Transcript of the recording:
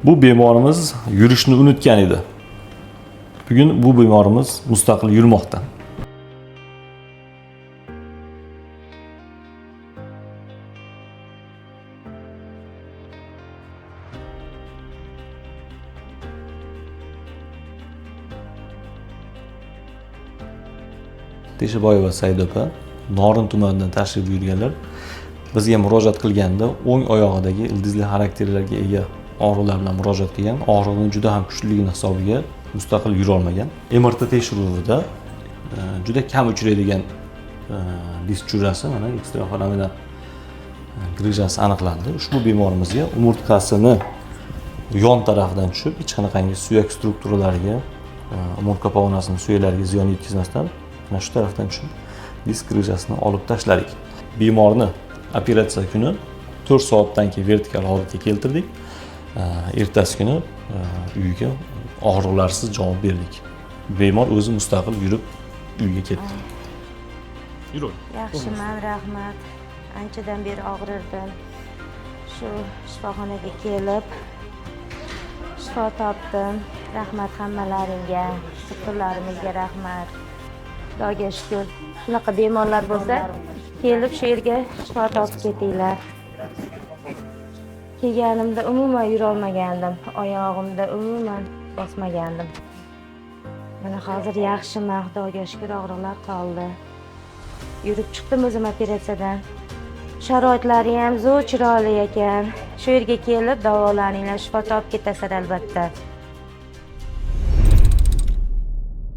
Bu bemorimiz yurishni unutgan edi. Bugun bu bemorimiz mustaqil yurmoqda. Teshaboyeva Saida opa Norin tumanidan tashrif buyurganlar. Bizga murojaat qilganda o'ng oyog'idagi ildizli xarakterlarga ega og'riqlar bilan murojaat qilgan. Og'riqning juda ham kuchliligini hisobiga mustaqil yurolmagan. MRT tekshiruvida juda kam uchraydigan disk jo'rasi, mana ekstraforaminal grijasi aniqlandi. Ushbu bemorimizga umurtqasini yon tarafidan tushib, hech qanaqangi suyak strukturalariga, umurtqa pog'onasini suyaklariga ziyon yetkazmasdan mana shu tarafdan tushib disk grijasini olib tashladik. Bemorni operatsiya kuni 4 soatdan keyin vertikal holatga keltirdik. Ertasi kuni uyiga og'riqlarsiz javob berdik. Bemor o'zi mustaqil yurib uyga ketdi. Yuravering. Yaxshiman, rahmat. Anchadan beri og'rirdim. Shu shifoxonaga kelib shifo topdim. Rahmat hammalaringga, doktorlarimizga rahmat. Xudoga shukur. Shunaqa bemorlar bo'lsa, kelib shu yerga shifo topib ketinglar. Kelganimda umuman yurolmagandim. Oyog'imda umuman bosmagandim. Mana hozir yaxshiman, Xudoga shukur, og'riqlar qoldi. Yurib chiqdim o'zim operatsiyadan. Sharoitlari ham zo'r, chiroyli ekan. Shu yerga kelib davolaninglar, shifo topib ketasizlar albatta.